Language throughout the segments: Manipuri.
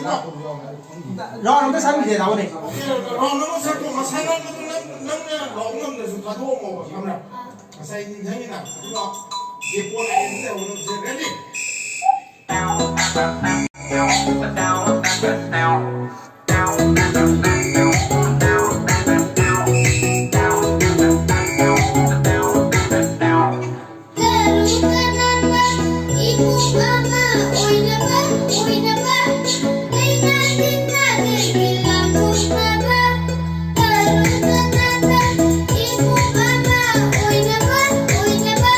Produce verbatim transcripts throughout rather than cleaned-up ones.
ꯔꯥꯎꯟ ꯑꯝꯇ ꯁꯥꯟꯅꯁꯦ, ꯇꯥꯃꯣꯅꯦ꯫ ꯔꯥꯎꯟ ꯑꯃ ꯁꯥꯟꯅ-, ꯃꯁꯥꯟꯅ ꯑꯗꯨ ꯅꯪ, ꯅꯪꯅ ꯂꯥꯎ ꯉꯝꯗ꯭ꯔꯁꯨ ꯊꯥꯗꯣꯛꯑꯝꯃꯣꯕ, ꯈꯪꯕ꯭ꯔꯥ? ꯉꯁꯥꯏ ꯅꯤꯡꯁꯤꯡꯉꯤꯅ, ꯑꯗꯨꯒ ꯒꯦꯞ ꯕꯣꯜ ꯍꯥꯏꯅ ꯇꯧꯒꯗꯕꯁꯦ꯫ ꯔꯦꯗꯤ? ꯇꯔꯨ ꯇꯅꯥꯟꯕ ꯏꯄꯨ ꯑꯃ ꯑꯣꯏꯅꯕ, ꯑꯣꯏꯅꯕ, ꯂꯥꯏꯅꯥ ꯇꯤꯟꯅꯥꯗꯒꯤ ꯂꯥꯞꯊꯣꯛꯅꯕ꯫ ꯇꯔꯨ ꯇꯅꯥꯟꯕ ꯏꯄꯨ ꯑꯃ ꯑꯣꯏꯅꯕ, ꯑꯣꯏꯅꯕ,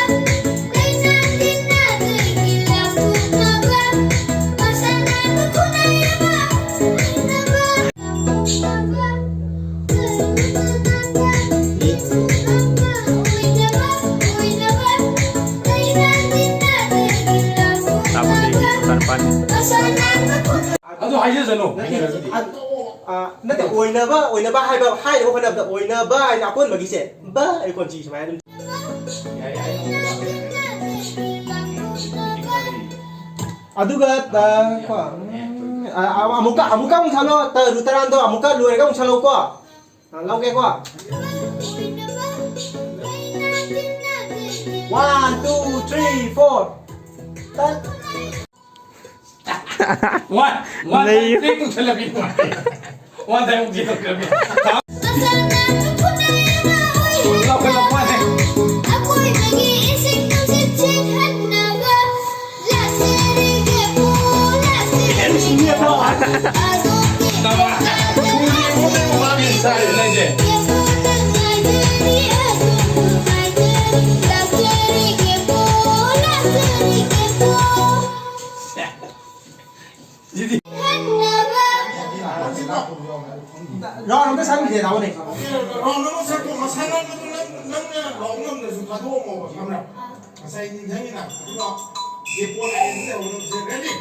ꯂꯥꯏꯅꯥ ꯇꯤꯟꯅꯥꯗꯒꯤ ꯂꯥꯞꯊꯣꯛꯅꯕ꯫ ꯃꯁꯥꯟꯅ ꯈꯨꯠꯅꯥꯏ ꯑꯃ ꯑꯣꯏꯅꯕ꯫ ꯑꯗꯨ ꯍꯥꯏꯖꯁꯅꯨ꯫ ꯅꯠꯇꯦ, ꯑ, ꯑ, ꯅꯠꯇꯦ, ꯑꯣꯏꯅꯕ, ꯑꯣꯏꯅꯕ ꯍꯥꯏꯕ, ꯍꯥꯏꯅꯕ ꯍꯣꯠꯅꯕꯗ ꯑꯣꯏꯅꯕ ꯍꯥꯏꯅ ꯑꯀꯣꯟꯕꯒꯤꯁꯦ ꯕ ꯑꯩ ꯀꯣꯟꯁꯤ ꯁꯨꯃꯥꯏꯅ ꯑꯗꯨꯝ꯫ ꯑꯗꯨꯒ, ꯑ, ꯀꯣ, ꯎꯝ, ꯑ, ꯑ, ꯑꯃꯨꯛꯀ, ꯑꯃꯨꯛꯀ ꯑꯃꯨꯛ ꯁꯥꯜꯂꯣ, ꯇꯔꯨ ꯇꯔꯥꯟꯗꯣ ꯑꯃꯨꯛꯀ ꯂꯣꯏꯔꯒ ꯑꯃꯨꯛ ꯁꯥꯜꯂꯣꯀꯣ꯫ ꯑ, ꯂꯧꯒꯦꯀꯣ꯫ One, two, three, four. ꯇꯠ꯫ One, one, ꯅꯩ꯫ Three ꯇꯧꯁꯜꯂꯝꯃꯤ꯫ One time ꯃꯨꯛꯇꯤ ꯇꯧꯁꯜꯂꯝꯃꯤ꯫ ꯂꯧꯈꯠꯂꯛꯄ ꯋꯥꯅꯦ꯫ ꯑꯀꯣꯏꯕꯒꯤ ꯏꯁꯤꯡ ꯅꯨꯡꯁꯤꯠ ꯆꯦꯟꯍꯟꯅꯕ꯫ ꯂꯥꯛꯆꯔꯒꯦꯀꯣ, ꯂꯥꯛꯆꯔꯒꯦꯀꯣ꯫ ꯑꯗꯣꯝꯒꯤ ꯇꯥꯃꯣ꯫ ꯂꯥꯛꯆꯔꯒꯦꯀꯣ꯫ ꯂꯩꯖꯦ꯫ ꯌꯦꯡꯉꯣ ꯅꯨꯡꯉꯥꯏꯖꯔꯤ, ꯑꯗꯣꯝꯕꯨ ꯉꯥꯏꯖꯔꯤ꯫ ꯂꯥꯛꯆꯔꯒꯦꯀꯣ, ꯂꯥꯛꯆꯔꯒꯦꯀꯣ꯫ ꯁꯤꯗꯤ꯫ ꯔꯥꯎꯟ ꯑꯝꯇ ꯁꯥꯟꯅꯁꯦ, ꯇꯥꯃꯣꯅꯦ꯫ ꯔꯥꯎꯟ ꯑꯃ ꯁꯥꯟꯅ-, ꯃꯁꯥꯟꯅ ꯑꯗꯨ ꯅꯪ, ꯅꯪꯅ ꯂꯥꯎ ꯉꯝꯗ꯭ꯔꯁꯨ ꯊꯥꯗꯣꯛꯑꯝꯃꯣꯕ, ꯈꯪꯕ꯭ꯔꯥ? ꯉꯁꯥꯏ ꯅꯤꯡꯁꯤꯡꯉꯤꯅ, ꯑꯗꯨꯒ ꯒꯦꯞ ꯕꯣꯜ ꯍꯥꯏꯅ ꯇꯧꯒꯗꯕꯁꯦ꯫ ꯔꯦꯗꯤ?